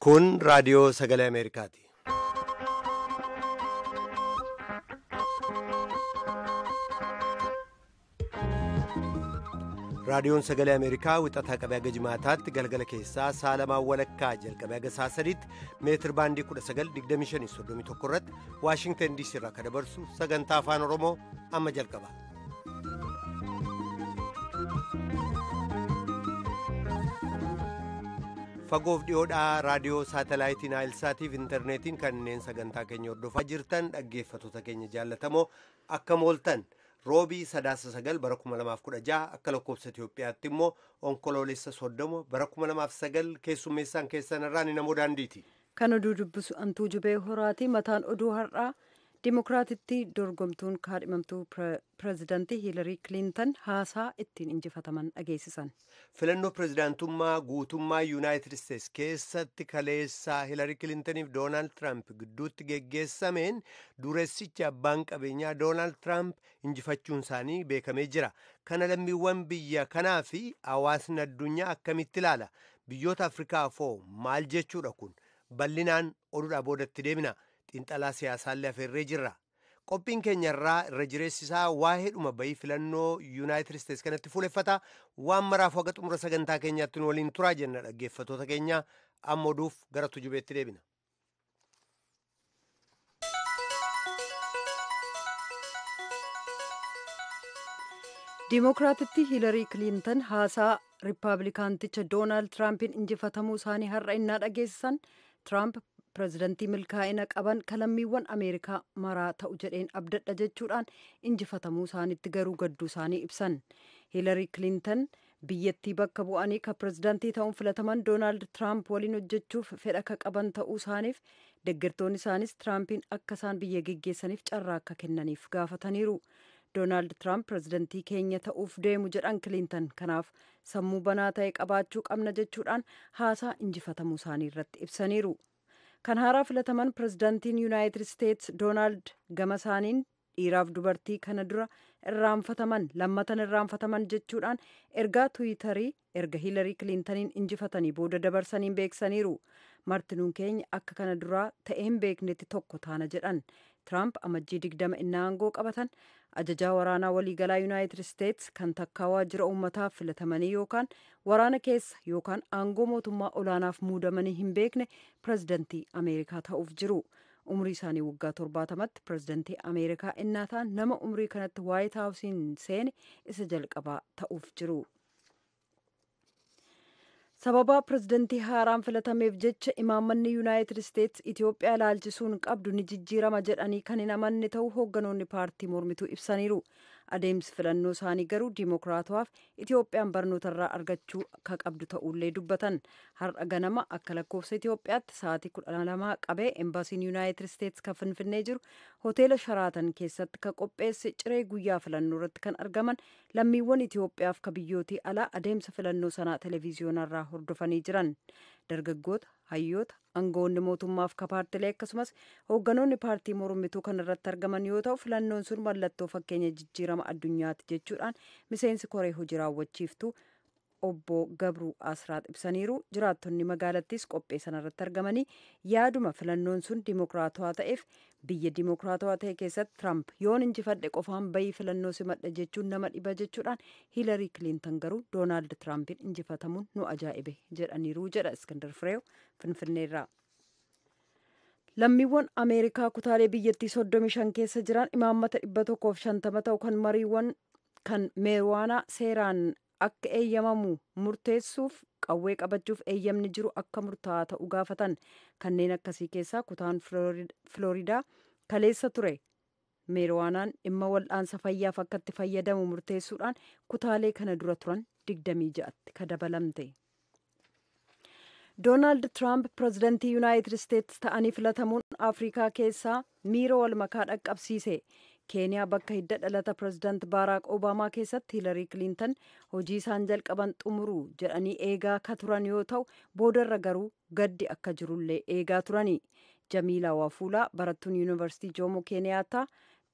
Kun raadiyoo sagalee Ameerikaati. Raadiyoon sagalee Ameerikaa wixataa qabee haga jimaataatti galgala keessaa sa'a lamaan walakkaa jalqabee haga sa'a sadiitti meetir baandii 1925 irratti Waashingtan DC irraa kan dabarsu sagantaa afaan Oromoo amma jalqaba. Fagoof dhiyoodhaa raadiyoo saatalaayitiin Aayilsaatiif intarneetiin kanneen sagantaa keenya hordofaa jirtan dhaggeeffattoota keenya jaallatamoo akkam ooltan. Roobii 9 bara 2016 akka lakkoofsa Itoophiyaatti immoo onkoloolessa 30 bara 2009 keessummeessaan keessan irraa ni namoo daandiiti. Kan oduu dubbisu Antuu Jubee Horaati. Mataan oduu har'aa Dimookiraatitti dorgomtuun kaadhimamtuu pireezidantii Hiilarii Kiliintan haasaa ittiin injifataman dhageessisan. Filannoo pireezidaantummaa guutummaa Yuunaayitid Isteets keessatti kaleessaa Hiilarii Kiliintaniif Doonaald Tiraamp gidduutti geggeessameen dureessichi abbaan qabeenyaa Doonaald Tiraamp injifachuun isaanii beekamee jira. Kana lammiiwwan biyya kanaa fi hawaasni addunyaa akkamitti ilaala? Biyyoota Afrikaafoo maal jechuudha kun? Bal'inaan oduudhaa boodatti deemina. Xiinxalaa siyaasaallee afeerree jirra. Qophiin keenya irraa irra jireessisaa waa'ee dhuma bayii filannoo Yuunaayitid Isteets kanatti fuuleffata. Waan maraaf haga xumura sagantaa keenyaatti nu waliin turaa jenna dhaggeeffattoota keenya. Amma oduuf gara tujubeetti deebina. Dimookiraatitti Hiilarii Kiliintan haasaa Riippaabilikaanticha Doonaald Tiraampiin injifatamuu isaanii har'a innaa dhageessisan Tiraamp pireezidantii milkaa'ina qaban kalammiiwwan Ameerikaa maraa ta'u jedheen abdadha jechuudhaan injifatamuu isaaniitti garuu gadduu isaanii ibsan. Hiilarii Kiliintan biyyattii bakka bu'anii kan pireezidantii ta'uun filataman Doonaald Tiraamp waliin hojjechuuf fedha akka qaban ta'uu isaaniif deeggartoonni isaanis Tiraampiin akka isaan biyya geggeessaniif carraa akka kennaniif gaafataniiru. Doonaald Tiraamp pireezidantii keenya ta'uuf deemu jedhan Kiliintan, kanaaf sammuu banaa ta'e qabaachuu qabna jechuudhaan haasaa injifatamuu isaanii irratti ibsaniiru. Kan haaraa filataman pireezidantiin Yuunaayitid Isteets Doonaald gama isaaniin dhiiraaf dubartii kana dura irraanfataman lammatan irraanfataman jechuudhaan ergaa Tiwiitarii erga Hiilarii Kiliintaniin injifatanii booda dabarsaniin beeksaniiru. Martinuun keenya akka kana duraa ta'ee hin beeknetti tokko taana jedhan. Tiraamp amajjii 20 innaa aangoo qabatan ajajaa waraanaa waliigalaa Yuunaayitid Isteets kan takkaa waajjira uummataaf filatamanii yookaan waraana keessa yookaan aangoo mootummaa olaanaaf muudamanii hin beekne pireezidantii Ameerikaa ta'uuf jiru. Umrii isaanii waggaa 70tti pireezidantii Ameerikaa innaa ta'an nama umrii kanatti Waayit Haawusiin seene isa jalqabaa ta'uuf jiru. Sababaa pireezidantii haaraan filatameef jecha imaammanni Yuunaayitid Isteets Itoophiyaa ilaalchisuun qabdu ni jijjiirama jedhanii kan hin amanne ta'uu hoogganoonni paartii mormituu ibsaniiru. Adeemsi filannoo isaanii garuu diimokiraatawaaf Itoophiyaan barnootarraa argachuu akka qabdu ta'ullee dubbatan. Har'a ganama akka lakkoofsa Itoophiyaatti sa'aatii 12 qabee embaasiin Yuunaayitid Isteets kan Finfinnee jiru hoteela Sharaatan keessatti kan qopheesse ciree guyyaa filannoo irratti kan argaman lammiiwwan Itoophiyaaf ka biyyootii alaa adeemsa filannoo sanaa televiziyoonarraa hordofanii jiran. Dargaggoota, hayyoota, aangawoonni mootummaaf ka paartilee akkasumas hoogganoonni paartii mormituu kan irratti argaman yoo ta'u filannoon sun mallattoo fakkeenya jijjiirama addunyaati jechuudhaan miseensi koree hojii raawwachiiftuu obbo Gabruu Asraat ibsaniiru. Jiraattonni magaalattis qophee sanarratti argamanii yaaduma filannoon sun diimokiraatawaa ta'eef biyya diimokiraatawaa ta'e keessatti Tiraamp yoon injifadhe qofaan bayii filannoo simadha jechuun nama dhiba jechuudhaan Hiilarii Kiliintan garuu Doonaald Tiraampiin injifatamuun nu ajaa'ibe jedhaniiru jedha Iskandar Fireew Finfinneerraa. Lammiiwwan Ameerikaa kutaalee biyyattii 35 keessa jiran imaammata 150 ta'u kan mariiwwan kan meerwaanaa seeraan akka eeyyamamu murteessuuf qawwee qabachuuf eeyyamni jiru akka murtaa'aa ta'u gaafatan. Kanneen akkasii keessaa kutaan Filooridaa kaleessa ture meerwaanaan dhimma wal'aansa fayyaaf akka itti fayyadamu murteessuudhaan kutaalee kana dura turan 26tti kadabalamte. Doonaald Tiraamp pireezidantii Yuunaayitid Isteets ta'anii filatamuun Afrikaa keessaa miira wal makaa dhaqqabsiise. Keeniyaa bakka hidda dhalata pireezidaant Baaraak Obaamaa keessatti Hiilarii Kiliintan hojii isaan jalqaban xumuru jedhanii eegaa ka turan yoo ta'u boodarra garuu gaddi akka jirullee eegaa turani. Jamiilaa Waafuulaa barattuun Yuunivarsiitii Joomo Keeniyaattaa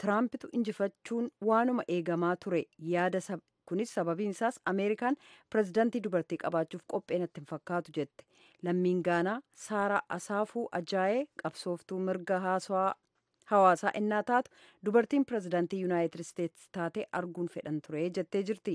Tiraampitu injifachuun waanuma eegamaa ture yaada Kunis sababiin isaas Ameerikaan pireezidantii dubartii qabaachuuf qophee natti hin fakkaatu jette. Lammiin Gaanaa Saaraa Asaafuu Ajaayee qabsooftuu mirga hawaasaa innaa taatu dubartiin pirezidaantii Yuunaayitid Isteetsi taate arguun fedhan ture jettee jirti.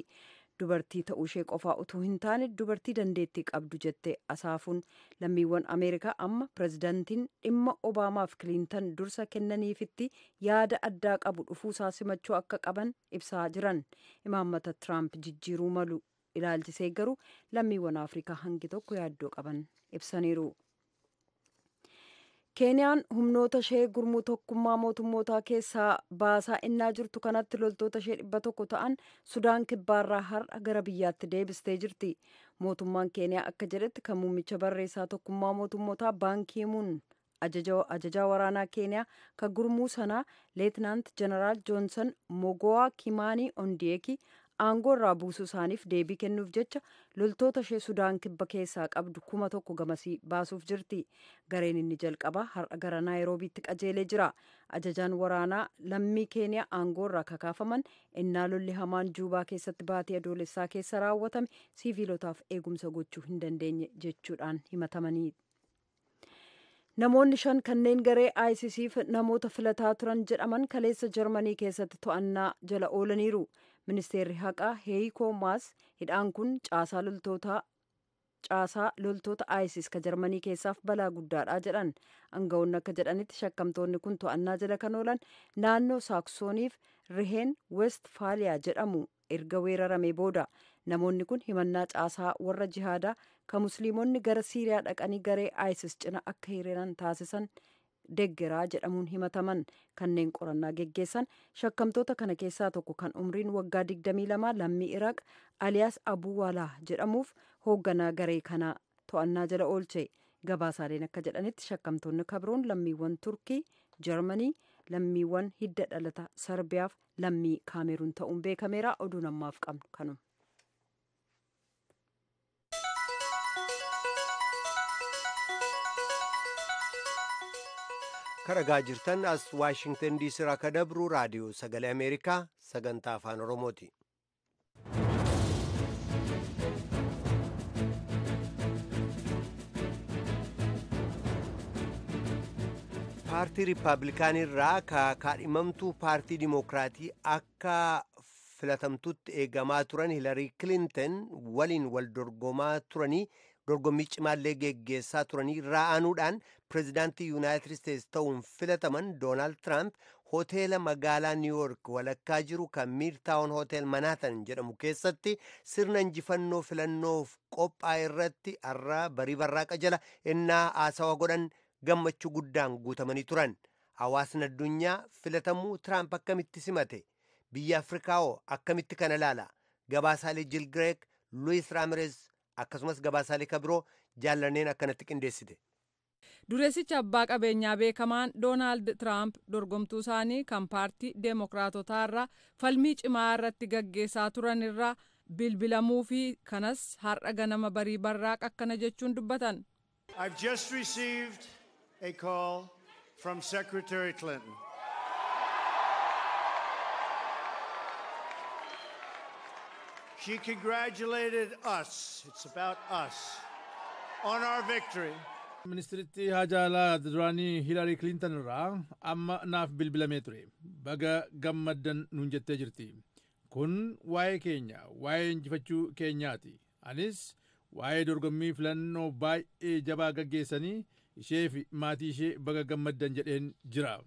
Dubartii ta'uu ishee qofaa utuu hin taane dubartii dandeettii qabdu jette Asaafuun. Lammiiwwan Ameerikaa amma pirezidaantiin dhimma Obaamaaf Kiliintan dursa kennaniifitti yaada addaa qabu dhufuusaa simachuu akka qaban ibsaa jiran. Imaammata Tiraamp jijjiiruu malu ilaalchisee garuu lammiiwwan Afrikaa hangi tokko yaaddoo qaban ibsaniiru. Keeniyaan humnoota ishee gurmuu tokkummaa mootummootaa keessaa baasaa innaa jirtu kanatti loltoota ishee 100 ta'an Sudaan kibbaarraa har'a gara biyyaatti deebistee jirti. Mootummaan Keeniyaa akka jedhetti kan muummicha barreessaa tokkummaa mootummootaa Baan Kii Muun ajajaa waraanaa Keeniyaa kan gurmuu sanaa Leetinaant Jeneraal Joonsan Mogowaa Kimaanii Ondiyeeki aangoo irraa buusuu isaaniif deebii kennuuf jecha loltoota ishee Sudaan kibba keessaa qabdu 1000 gamasii baasuuf jirti. Gareen inni jalqabaa har'a gara Naayiroobiitti qajeelee jira. Ajajaan waraanaa lammii Keeniyaa aangoo irraa kakaafaman innaa lolli hamaan Juubaa keessatti baatee Adoolessaa keessa raawwatame siiviilotaaf eegumsa gochuu hin dandeenye jechuudhaan himatamanii. Namoonni 5 kanneen garee ISIS'f namoota filataa turan jedhaman kaleessa Jarmanii keessatti to'annaa jala oolaniiru. Ministeerri haqaa Heeyikoo Maas hidhaan kun caasaa loltoota ISIS ka Jarmanii keessaaf balaa guddaadha jedhan. Aangawoonni akka jedhanitti shakkamtoonni kun to'annaa jala kan oolan naannoo Saaksooniif Riheen Westfaaliyaa jedhamu erga weeraramee booda. Namoonni kun himannaa caasaa warra jihaadaa ka musliimonni gara Siiriyaa dhaqanii garee ISIS cina akka hiriiran taasisan deggeraa jedhamuun himataman. Kanneen qorannaa geggeessan shakkamtoota kana keessaa tokko kan umriin waggaa 22 lammii Iraaq aliyaas Abuu Walaa jedhamuuf hoogganaa garee kana to'annaa jala oolche. Gabaasaaleen akka jedhanitti shakkamtoonni kabroon lammiiwwan Turkii, Jarmanii, lammiiwwan hidda dhalata Sarbiyaaf lammii Kaameruun ta'uun beekameera. Oduun ammaaf qabnu kanuma. Karagaa jirtan as Waashingtan DC irraa ka dabru raadiyoo sagalee Ameerikaa sagantaa afaan Oromooti. Paartii Riippaabilikaanii irraa ka kaadhimamtuu paartii Dimookiraatii akka filatamtutti eegamaa turan Hilarii Kilinton waliin wal dorgomaa turanii dorgommii cimaallee geggeessaa turanii irraa aanuudhaan pirezidaantii Yuunaayitid Isteetsi ta'uun filataman Doonaald Tiraamp hoteela magaalaa Niiwuyoork walakkaa jiru kan Miidtaawun Hotel Manhattan jedhamu keessatti sirna injifannoo filannoof qophaa'e irratti har'a barii barraaqa jala innaa haasawa godhan gammachuu guddaan guutamanii turan. Hawaasni addunyaa filatamuu Tiraamp akkamitti simate? Biyya Afrikaa akkamitti kana ilaala? Gabaasaalee Jiil Gireek, Luis Raamirez akkasumas gabaasaalee kabiroo jaallanneen akkanatti qindeessite. Dureessicha abbaa qabeenyaa beekamaan Doonaald Tiraamp dorgomtuu isaanii kan paartii Deemokiraatotaa irraa falmii cimaa irratti gaggeessaa turan irraa bilbilamuu fi kanas har'a ganama barii barraaq akkana jechuun dubbatan. I've just received a call from Secretary Clinton. She congratulated us, it's about us, on our victory. Ministiritti Haajaalaa duraanii Hilarii Kilinton irraa amma naaf bilbilamee ture. Baga gammaddan nuun jettee jirti. Kun waa'ee keenya, waa'ee injifachuu keenyaati. Anis waa'ee dorgommii filannoo baay'ee jabaa gaggeessanii ishee fi maatii ishee baga gammaddan jedheen jira.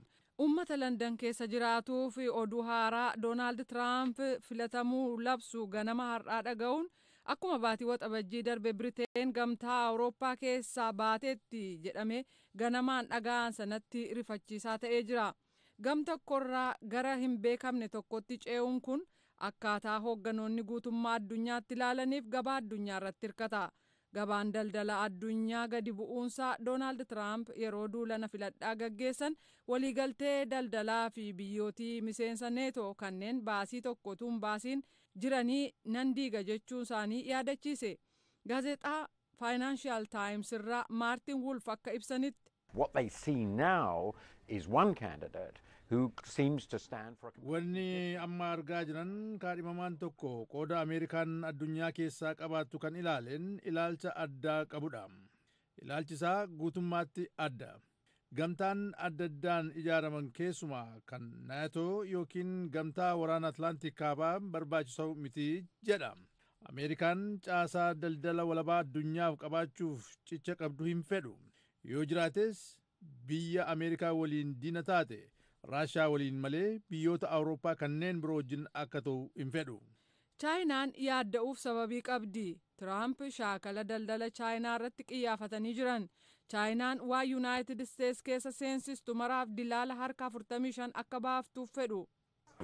Uummata Landan keessa jiraatuu fi oduu haaraa Doonaald Tiraamp filatamuu labsu ganama har'aa dhaga'uun akkuma baatii waxabajjii darbe Biriteen gamtaa Awurooppaa keessaa baateetti jedhamee ganamaan dhaga'an sanatti rifachiisaa ta'ee jira. Gam tokkorraa gara hin beekamne tokkotti ce'uun kun akkaataa hoogganoonni guutummaa addunyaatti ilaalaniif gabaa addunyaa irratti hirkata. Gabaan daldala addunyaa gadi bu'uunsaa Doonaald Tiraamp yeroo duulana filadhaa gaggeessan waliigaltee daldalaa fi biyyootii miseensa neetoo kanneen baasii tokko utuu hin baasiin jiranii nan diiga jechuun isaanii yaadachiise. Gaazexaa Financial Times irraa Maartin Wolf akka ibsanitti. What they see now is one candidate who seems to stand for a... Wanni amma argaa jiran kaadhimamaan tokko qooda Ameerikaan addunyaa keessaa qabaattu kan ilaaleen ilaalcha addaa qabudha. Ilaalchi isaa guutummaatti adda. Gamtaan adda addaan ijaaraman, keessumaa kan Naatoo yookiin Gamtaa Waraana Atlaantik Kaabaa, barbaachisoo miti jedha. Ameerikaan caasaa daldala walabaa addunyaaf qabaachuuf cicha qabdu hin fedhu. Yoo jiraates biyya Ameerikaa waliin diina taate Raashaa waliin malee biyyoota Awurooppaa kanneen biroo wajjin akka ta'u hin fedhu. Chaayinaan yaadda'uuf sababii qabdi. Tiraamp shaakala daldala Chaayinaa irratti qiyyaafatanii jiran. Chaayinaan waa Yuunaayitid Isteets keessa seensistu maraaf dilaala harka 45 akka baaftuuf fedhu.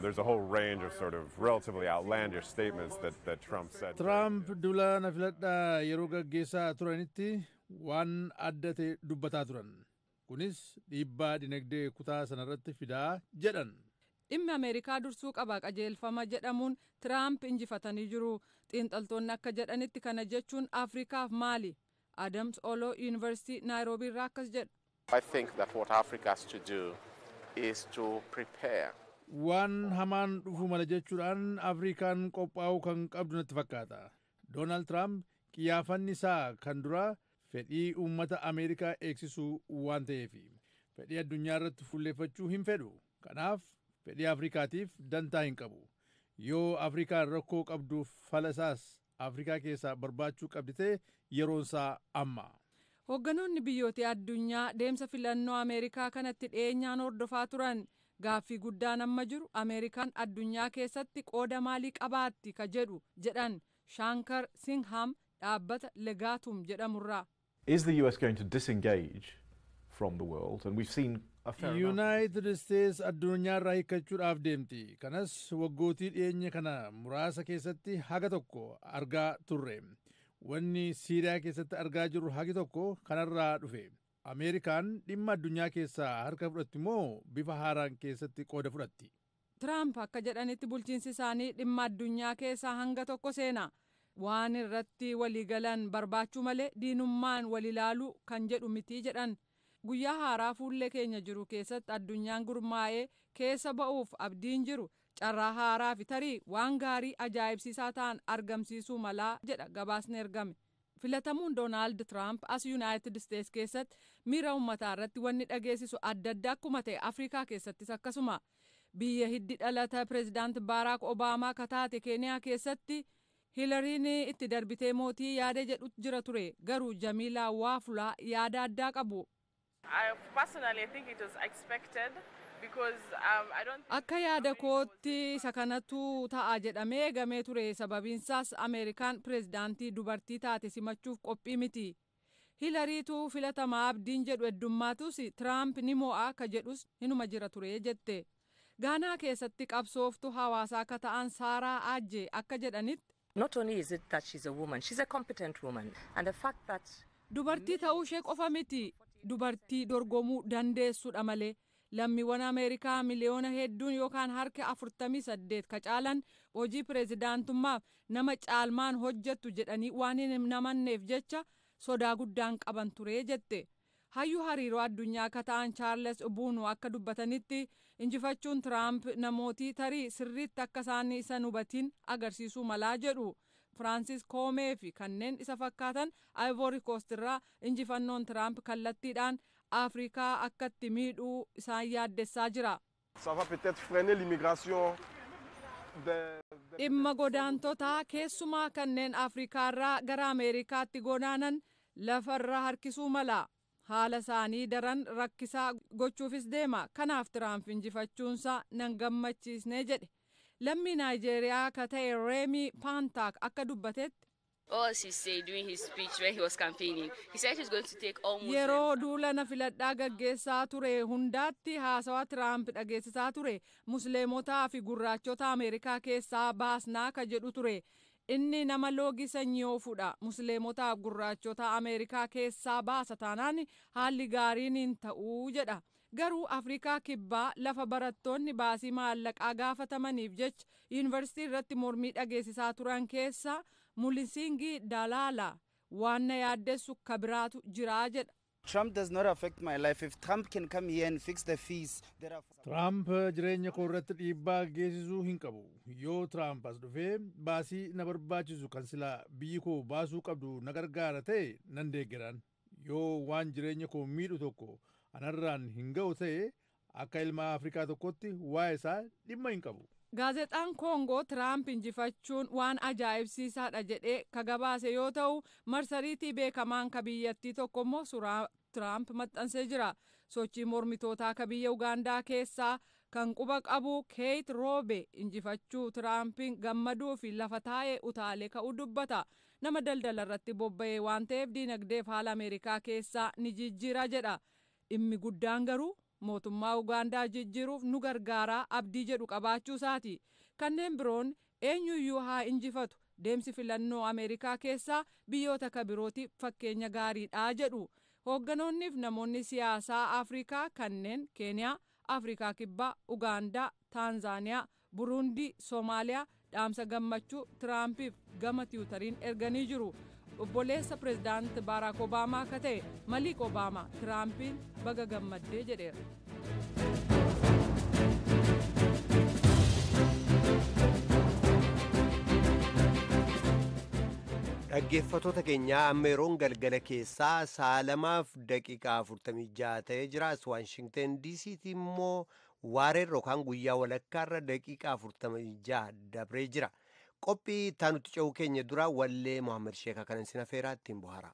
There's a whole range of sort of relatively outlandish statements that Trump said. Tiraamp duula na filadhaa yeroo gaggeessaa turanitti waan adda ta'e dubbataa turan. Kunis dhiibbaa dinagdee kutaa sanarratti fidaa jedhan. Dhimmi Ameerikaa dursuu qaba qajeelfama jedhamuun Tiraamp injifatanii jiru. Xiinxaltoonni akka jedhanitti kana jechuun Afrikaaf maali? Adams Oloo, Yuunivarsiitii Naayiroobii irraa akkas jedha. I think that what Africa has to do is to prepare. Waan hamaan dhufuu mala jechuudhaan Afrikaan qophaa'uu kan qabdu natti fakkaata. Doonaald Tiraamp qiyyaafanni isaa kan dura fedhii uummata Ameerikaa eegsisuu waan ta'eef fedhii addunyaa irratti fuulleeffachuu hin fedhu. Kanaaf fedhii Afrikaatiif dantaa hin qabu. Yoo Afrikaan rakkoo qabduuf fala isaas Afrikaa keessaa barbaachuu qabdi ta'e, yeroon isaa amma. Hoogganoonni biyyoota addunyaa deemsa filannoo Ameerikaa kanatti dhiyeenyaan hordofaa turan. Gaaffii guddaan amma jiru Ameerikaan addunyaa keessatti qooda maalii qabaatti ka jedhu jedhan Shaankar Singham, dhaabbata Legaatum jedhamurraa. Is the US going to disengage from the world? And we've seen a fair amount. Yuunaayitid Isteets addunyaarraa hiikkachuudhaaf deemti. Kanas waggootii dhiyeenya kana muraasa keessatti haga tokko argaa turre. Wanni Siiriyaa keessatti argaa jirru hagi tokko kanarraa dhufe. Ameerikaan dhimma addunyaa keessaa harka fudhatti moo bifa haaraan keessatti qooda fudhatti? Tiraamp akka jedhanitti bulchiinsi isaanii dhimma addunyaa keessaa hanga tokko seena. Waan irratti waliigalan barbaachuu malee diinummaan wal ilaaluu kan jedhu miti jedhan. Guyyaa haaraa fuullee keenya jiru keessatti addunyaan gurmaa'ee keessa ba'uuf abdiin jiru carraa haaraa fi tarii waan gaarii ajaa'ibsiisaa ta'an argamsiisuu malaa jedha gabaasni ergame. Filatamuun Doonaald Tiraamp as Yuunaayitid Isteets keessatti miira uummataa irratti wanni dhageessisu adda adda akkuma ta'e, Afrikaa keessattis akkasuma. Biyya hiddi dhalata Pireezidaant Baaraak Obaamaa kataate Keeniyaa keessatti Hilariin itti darbitee mootii yaada jedhu jira ture, garuu Jamiilaa Waafulaa yaada addaa qabu. I personally think it was expected because I don't think Akka yaada kootti isa kanatu ta'a jedhamee eegamee ture, sababiinsaas Ameerikaan pireezidaantii dubartii taate simachuuf qophii miti. Hilariitu filatamaa abdiin jedhu heddummatus, Tiraamp ni mo'a ka jedhus hinuma jira ture jette. Gaanaa keessatti qabsooftuu hawaasaa akka ta'an Saaraa Aajjee akka jedhanitti, Not only is it that she's a woman, she's a competent woman. And the fact that Dubartii ta'uu ishee qofa miti, dubartii dorgomuu dandeessudha malee. Lammiiwwan Ameerikaa miliyoona hedduun yookaan harka 48 ka caalan hojii pireezidaantummaaf nama caalmaan hojjettu jedhanii waan hin namanneef jecha sodaa guddaan qaban ture jette. Hayyuu hariiroo addunyaa akka ta'an Chaarles Buunu akka dubbatanitti, injifachuun Tiraamp namootii tarii sirriitti akka isaan isa hubatiin agarsiisuu malaa jedhu. Firaansis Koomee fi kanneen isa fakkaatan Ivory Coast irraa injifannoon Tiraamp kallattiidhaan Afrikaa akkatti miidhuu isaan yaaddessaa jira. Ça va peut-être freiner l'immigration des Dhimma godaantotaa, keessumaa kanneen Afrikaarraa gara Ameerikaatti godaanan, lafarra harkisuu mala. Haala isaanii daran rakkisaa gochuufis deema. Kanaaf Tiraamp injifachuunsaa nan gammachiisnee jedhe. Lammii Naayijeeriyaa ka ta'e Reemii Paantaak akka dubbatetti, All he said during his speech when he was campaigning, he said he's going to take all Muslims. Yeroo duula na filadhaa gaggeessaa ture hundaatti haasawaa Tiraamp dhageessisaa ture musliimotaa fi gurraachota Ameerikaa keessaa baasnaa ka jedhu ture. Inni nama loogii sanyii oofudha. Musliimotaa fi gurraachota Ameerikaa keessaa baasa taanaan haalli gaariin hin ta'uu jedha. Garuu Afrikaa Kibbaa lafa barattoonni baasii maallaqaa gaafatamaniif jecha yuunivarsiitii irratti mormii dhageessisaa turan keessa Mulisiingii Dalaala waan na yaaddessu kabiraatu jiraa jedha. Trump does not affect my life. If Trump can come here and fix the fees, there are Tiraamp jireenya koo irratti dhiibbaa geessisuu hin qabu. Yoo Tiraamp as dhufee baasii na barbaachisu kan silaa biyyi koo baasuu qabdu na gargaara ta'e nan deeggaran. Yoo waan jireenya koo miidhu tokko anarraan hin ga'u ta'e akka ilma Afrikaa tokkotti waa'ee isaa dhimma hin qabu. Gaazexaan Koongoo Tiraamp injifachuun waan ajaa'ibsiisaadha jedhee ka gabaase yoo ta'u, marsariitii beekamaan ka biyyattii tokko immoo suuraa Tiraamp maxxansee jira. Sochii mormitootaa ka biyya Ugaandaa keessaa kan quba qabu Keeyit Roobe injifachuu Tiraampiin gammaduu fi lafa taa'ee utaalee ka'uu dubbata. Nama daldala irratti bobba'ee waan ta'eef diinagdeef haala Ameerikaa keessaa ni jijjiira jedha. Dhimmi guddaan garuu mootummaa Ugaandaa jijjiiruuf nu gargaaraa abdii jedhu qabaachuu isaati. Kanneen biroon eenyuyyuu haa injifatu, deemsi filannoo Ameerikaa keessaa biyyoota ka birootiif fakkeenya gaariidha jedhu. Hoogganoonniif namoonni siyaasaa Afrikaa kanneen Keeniyaa, Afrikaa Kibbaa, Ugaandaa, Taanzaaniyaa, Buruundii, Soomaaliyaa dhaamsa gammachuu Tiraampiif gama tiwutariin erganii jiru. Obboleessa pirezidaant Baaraak Obaamaa akka ta'e Maliik Obaamaa Tiraampiin baga gammaddee jedheera. Dhaggeeffattoota keenyaa, amma yeroon galgala keessaa 2:46 ta'ee jira. As Waashingten DC'tti immoo waareerra yookaan guyyaa walakkaarra daqiiqaa 46 dabree jira. Qophii itti ce'uu keenya dura wallee Mohaammed Sheekaa kanan sin afeeraa, ittiin bohaara.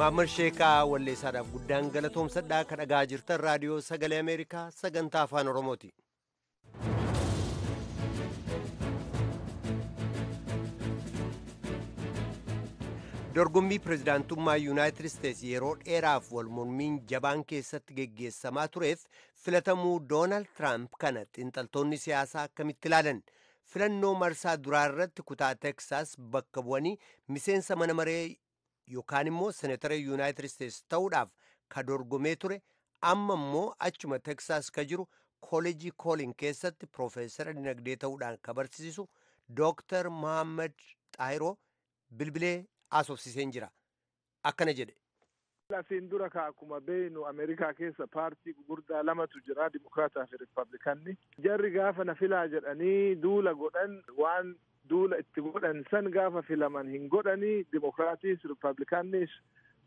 Maammar Sheekaa walleessaadhaaf guddaan galatoomsadhaa. Kan dhagaa jirtan raadiyoo Sagalee Ameerikaa sagantaa Afaan Oromooti. Dorgommii pirezidaantummaa Yuunaayitid Isteets yeroo dheeraaf wal mormiin jabaan keessatti geggeessamaa tureef filatamuu Doonaald Tiraamp kana xiinxaltoonni siyaasaa akkamitti ilaalan? Filannoo marsaa duraa irratti kutaa Teksaas bakka bu'anii miseensa mana maree yookaan immoo senetara Yuunaayitid Isteets ta'uudhaaf ka dorgomee ture, amma immoo achuma Teksaas ka jiru Kooleejii Koolin keessatti piroofeesara dinagdee ta'uudhaan ka barsiisu Dooktar Mohaammed Xaahiroo bilbilee haasofsiiseen jira. Akkana jedhe. Asiin dura ka akkuma beeynu Ameerikaa keessa paartii gugurdaa lamatu jira, Dimokraataa fi Rippablikanni. Jarri gaafa na filaa jedhanii duula godhan, waan duula itti godhan san gaafa filaman hin godhanii, Dimokraatiis Rippablikannis.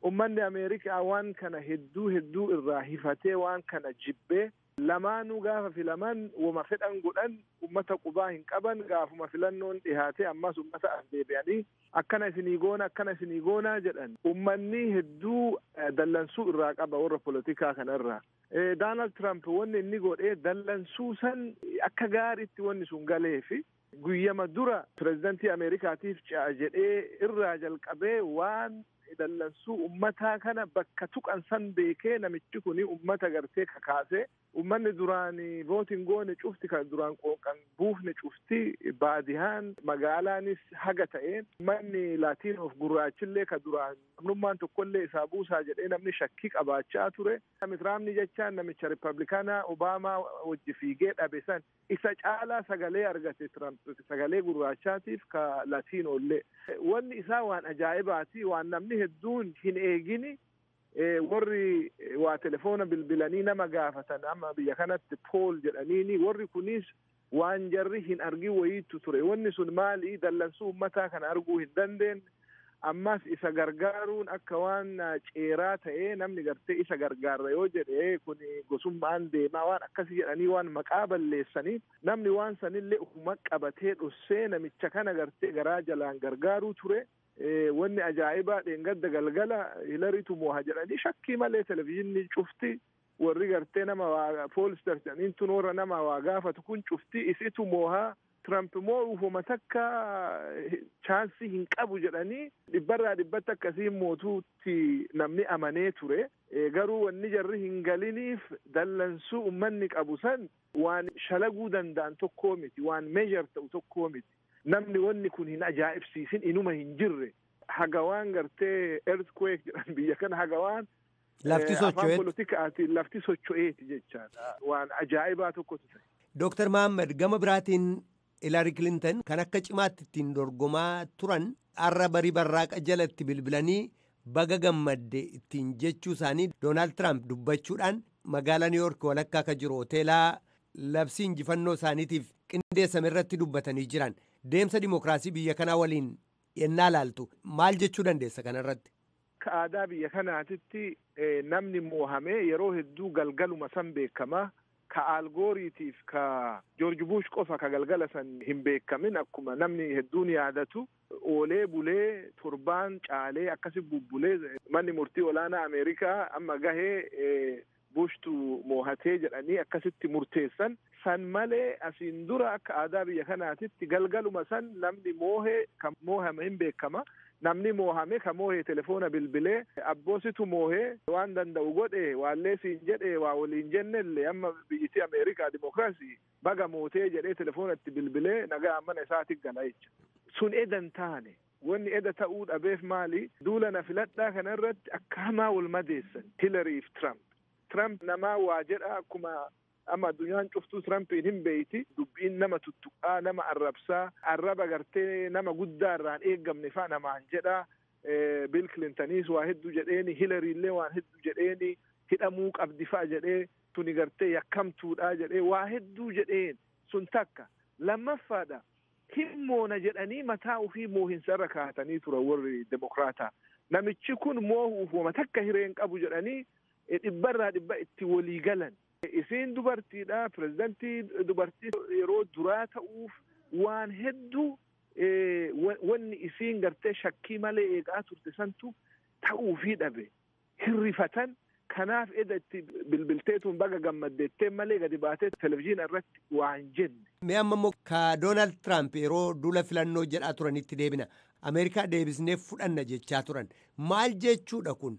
Ummanni Ameerikaa waan kana hedduu hedduu irraa hifatee waan kana jibbee, lamaanuu gaafa filaman wama fedhan godhan, ummata qubaa hin qaban. Gaafuma filannoon dhihaate ammas ummata as deebi'anii akkana isinii goona, akkana isinii goonaa jedhan. Ummanni hedduu dallansuu irraa qaba warra polotikaa kanarraa. Doonaald Tiraamp wanni inni godhee dallansuu san akka gaariitti wanni sun galeefi guyyama dura pirezidantii Ameerikaatiif ce'a jedhee irraa jalqabee waan dallansuu ummataa kana bakka tuqan san beekee, namichi kuni ummata gartee kakaasee, ummanni duraan vootin goone cufti, kan duraan qooqan buufne cufti, baadihaan magaalaanis haga ta'een, ummanni Laatiinoof gurraachillee ka duraan namnummaan tokkollee isaa buusaa jedhee namni shakkii qabaachaa ture. Tiraamni jechaan namicha Rippablikaanaa Obaamaa wajji fiigee dhabe san isa caalaa sagalee argate Tiraamp, sagalee gurraachaatiif ka Laatiinoollee. Wanni isaa waan ajaa'ibaati, waan namni hedduun hin eegini. Warri waa telefoona bilbilanii nama gaafatan, amma biyya kanatti poll jedhaniini, warri kunis waan jarri hin argin wayiitu ture. Wanni sun maali? Dallansuu ummataa kana arguu hin dandeenye. Ammas isa gargaaruun akka waan ceeraa ta'ee, namni gartee isa gargaarra yoo jedhe kun gosummaan deemaa, waan akkasii jedhanii waan maqaa balleessanii, namni waan sanillee ufuma qabatee dhossee namicha kana gartee garaa jalaan gargaaruu ture. Wanni ajaa'ibaa dheengadda galgala Hilariitu mooha jedhanii shakkii malee televizyiinii cufti, warri gartee nama waa pollster jedhaniin tun, warra nama waa gaafatu kun cufti isitu moohaa, Tiraamp moo'uuf takka chance hin qabu jedhanii, dhibbarraa dhibbatti akkasii mootuutti namni amanee ture. Garuu wanni jarri hin galiniif dallansuu ummanni qabu san waan shalaguu danda'an tokkoo miti, waan measure ta'u tokkoo miti. Namni wanni kun hin ajaa'ibsiisin inuma hin jirre. Haga waan gartee earthquake jedhan biyya kana, haga waan lafti afaan socho'eet. Politikaatiin lafti socho'eeti jechaadha. Waan ajaa'ibaa tokkotu ta'e. Dooktar Mahammad, gama biraatiin Hilarii Kilintan kan akka cimaatti ittiin dorgomaa turan har'a barii barraaqa jalatti bilbilanii baga gammadde ittiin jechuu isaanii Doonaald Tiraamp dubbachuudhaan, magaalaa Niiyork walakkaa akka jiru hoteelaa labsii injifannoo isaaniitiif qindeessame irratti dubbatanii jiran. Deemsa dimookiraasii biyya kanaa waliin yennaa laaltu maal jechuu dandeessa kanarratti? Akka aadaa biyya kanaatitti namni moohamee yeroo hedduu galgaluma san beekamaa. Ka Algooriitiif ka Joorji Bush qofa ka galgala san hin beekamin. Akkuma namni hedduun yaadatu, oolee bulee torbaan caalee akkasi bubbulee manni murtii olaanaa Ameerikaa amma gahee Bushtu moohatee jedhanii akkasitti murteessan san malee, asiin dura akka aadaa biyya kanaatitti galgaluma san namni moohee kan moohame hin beekama. Namni moohame ka moohee telefoona bilbilee abboositu moohee waan danda'u godhe, waallee siin jedhe, waa waliin jennellee, amma biyyittii Ameerikaa dimokiraasii, baga mootee jedhee telefoona itti bilbilee nagaa mana isaati gala jecha. Sun edan taane, wanni eda ta'uu dhabeef maali? Duula na filadhaa kana irratti akka hamaa wal madeessan Hillary fi Trump. Trump namaa waa jedha, akkuma amma addunyaan cuftuu Trumpiin hin beeyti, dubbiin nama tuttuqaa, nama arrabsaa, arraba gartee nama guddaa irraan eeggamne faa namaan jedha. Bill Clintoniis waa hedduu jedheeni, Hillary illee waan hedduu jedheeni, hidhamuu qabdi faa jedhee, tuni gartee yakkamtuudha jedhee, waa hedduu jedheen. Sun takka. Lammaffaadha, hin moona jedhanii mataa ofii moohinsa irra kaa'atanii turan warri Demokraataa. Namichi kun moohuuf wama takka hireen qabu jedhanii dhibbarraa dhibba itti walii galan. Isiin dubartiidha, pirezidantii dubartii yeroo duraa ta'uuf waan hedduu wanni isiin gartee shakkii malee eegaa turte santu ta'uufii dhabe. Hirrifatan. Kanaaf eda itti bilbilteetuun baga gammaddeettee malee gadi baatee televizyiina irratti waan jenne. Mee amma immoo ka Doonaald Tiraamp yeroo duula filannoo jedhaa turanitti deebina. Ameerikaa deebisnee fudhanna jechaa turan. Maal jechuudha kun?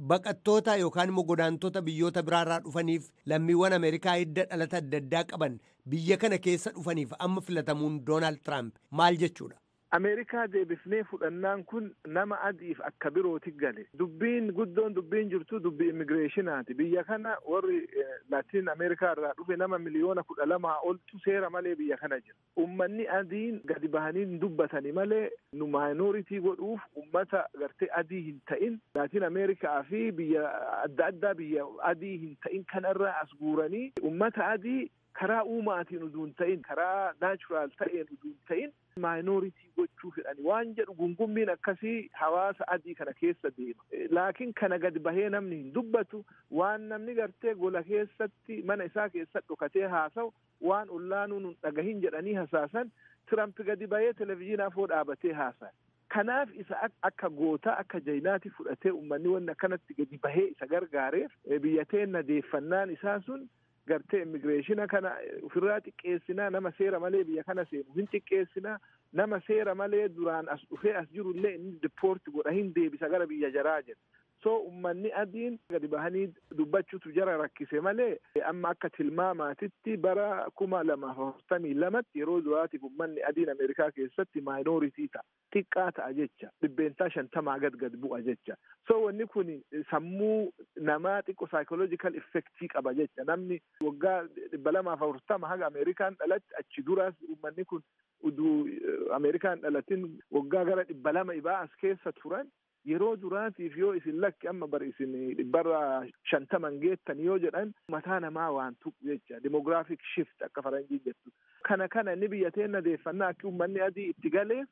Baqattoota yookaan immoo godaantota biyyoota biraarraa dhufaniif lammiiwwan Ameerikaa hidda dhalata adda addaa qaban biyya kana keessa dhufaniif amma filatamuun Doonaald Tiraamp maal jechuudha? Ameerikaa deebifnee fudhannaan kun nama adiif akka birooti gale. Dubbiin guddoon dubbiin jirtu dubbii immigireeshinaati. Biyya kana warri Laatiin Ameerikaa irraa dhufe nama 12 miliyoona oltu seera malee biyya kana jira. Ummanni adiin gadi bahanii hin dubbatani malee nu minority godhuuf ummata gartee adii hin ta'in Laatiin Ameerikaa fi biyya adda addaa biyya adii hin ta'in kanarraa as guuranii ummata adii karaa uumaatiin utuu hin ta'in, karaa natural ta'een utuu hin ta'in minority gochuu fedhani waan jedhu gungummiin akkasii hawaasa adii kana keessa deema. Laakiin kana gadi bahee namni hin dubbatu. Waan namni gartee gola keessatti mana isaa keessatti dhokatee haasa'u, waan ollaanuu nun dhagahin jedhanii hasaasan, Tiramp gadi bahee televizyiinaa afoo dhaabatee haasa'a. Kanaaf isa akka gootaa, akka jayinaati fudhatee uummanni wanni akkanatti gadi bahee isa gargaareef biyya teenna deeffannaan isaa sun gartee immigireeshina kana ofirraa xiqqeessinaa, nama seera malee biyya kana seenu hin xiqqeessinaa, nama seera malee duraan as dhufee as jiru illee inni deport godha, hin deebisa gara biyya jaraa jedha. So ummanni adiin gadi bahanii dubbachuutu jara rakkise malee amma akka tilmaamaatitti bara 2042tti yeroo duraatiif ummanni adiin Ameerikaa keessatti minority ta'a. Xiqqaa ta'a jecha, 50% gad bu'a jecha. So wanni kun sammuu namaa xiqqo psychological effectii qaba jecha. Namni waggaa 240 haga Ameerikaan dhalatti, achi duraas ummanni kun uduu Ameerikaan dhalatin waggaa gara 200 ibaa as keessa turan, yeroo duraatiif yoo isin lakki amma bar isin 50% geettan yoo jedhan mataa namaa waan tuqu jecha, demographic shift akka faranjii jettu. Kana inni biyya teenna deeffannaa akka ummanni adii itti galeef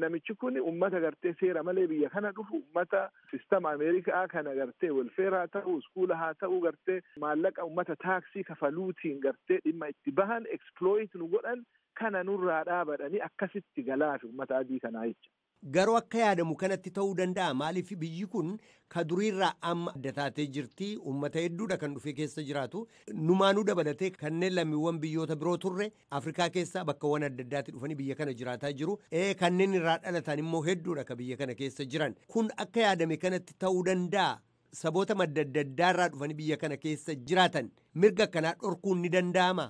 namichi kun ummata gartee seera malee biyya kana dhufu, ummata sistama Ameerikaa kana gartee welfare haa ta'u, iskuula haa ta'u, gartee maallaqa ummata taaksii kafaluutiin gartee dhimma itti bahan, exploit nu godhan kana nurraa dhaabadhanii akkasitti galaafi ummata adii kanaa jecha. Garuu akka yaadamu kanatti ta'uu danda'a? Maaliif biyyi kun ka duriirraa amma adda taatee jirti. Uummata hedduudha kan dhufee keessa jiraatu. Numaanuu dabalatee kanneen lammiiwwan biyyoota biroo turre Afrikaa keessaa bakkawwan adda addaatti dhufanii biyya kana jiraataa jiru. Kanneen irraa dhalatan immoo hedduudha ka biyya kana keessa jiran. Kun akka yaadame kanatti ta'uu danda'a? Saboota madda adda addaarraa dhufanii biyya kana keessa jiraatan mirga akkanaa dhorkuun ni danda'ama?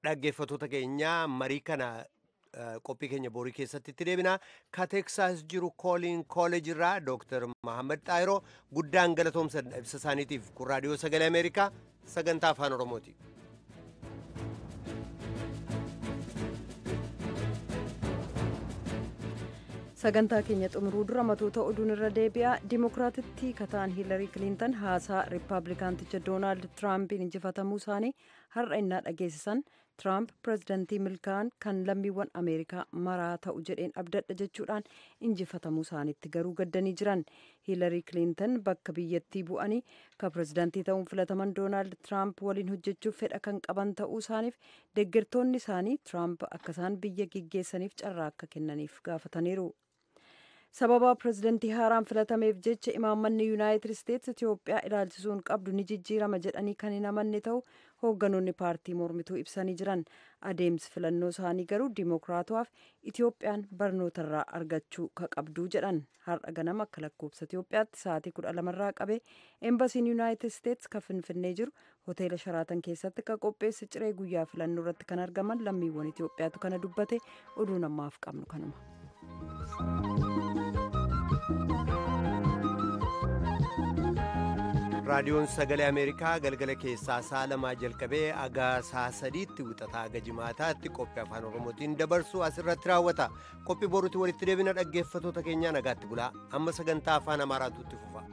Dhaggeeffatoota keenyaa, marii kana qophii keenya borii keessatti itti deebina. Ka Teeksaas jiru Kooliin Kooleej irraa Dooktar Mahammad Xaayiroo guddaan galatoomsa ibsa isaaniitiif. Kun Raadiyoo Sagalee Ameerikaa sagantaa Afaan Oromooti. Sagantaa keenya xumuruu dura matoota oduun irra deebi'a. Dimokiraatitti kataan Hiilarii Kiliintan haasaa Riippaabilikaanticha Doonaald Tiraampiin injifatamuu isaanii har'a innaa dhageessisan, Tiraamp pirezidantii milkaa'an kan lammiiwwan Ameerikaa maraa ta'u jedheen abdadha jechuudhaan injifatamuu isaaniitti garuu gaddanii jiran. Hiilarii Kiliintan bakka biyyattii bu'anii kan pirezidantii ta'uun filataman Doonaald Tiraamp waliin hojjechuuf fedha kan qaban ta'uu isaaniif deeggartoonni isaanii Tiraamp akka isaan biyya geggeessaniif carraa akka kennaniif gaafataniiru. Sababa pirezidantii haaraan filatameef jecha imaammanni Yuunaayitid Isteets Itiyoophiyaa ilaalchisuun qabdu ni jijjiirama jedhanii kan hin amanne ta'u hoogganoonni paartii mormituu ibsanii jiran. Adeemsi filannoo isaanii garuu diimokiraatawaaf Itiyoophiyaan barnootarraa argachuu ka qabduu jedhan. Har'a ganama akka lakkoofsa Itiyoophiyaatti sa'aatii 12rraa qabee embasiin Yuunaayitid Isteets ka Finfinnee jiru hoteela Sharaatan keessatti ka qopheesse ciree guyyaa filannoo irratti kan argaman lammiiwwan Itiyoophiyaatu kana dubbate. Oduun ammaaf qabnu kanuma. Raadiyoon Sagalee Ameerikaa galgala keessaa sa'a 2 jalqabee haga sa'a 3tti wixataa haga jimaataatti qophii Afaan Oromootiin dabarsu asirratti raawwata. Qophii boruutti walitti deebina. Dhaggeeffatoota keenyaa, nagaatti bulaa. Amma sagantaa Afaan Amaaraatu itti fufa.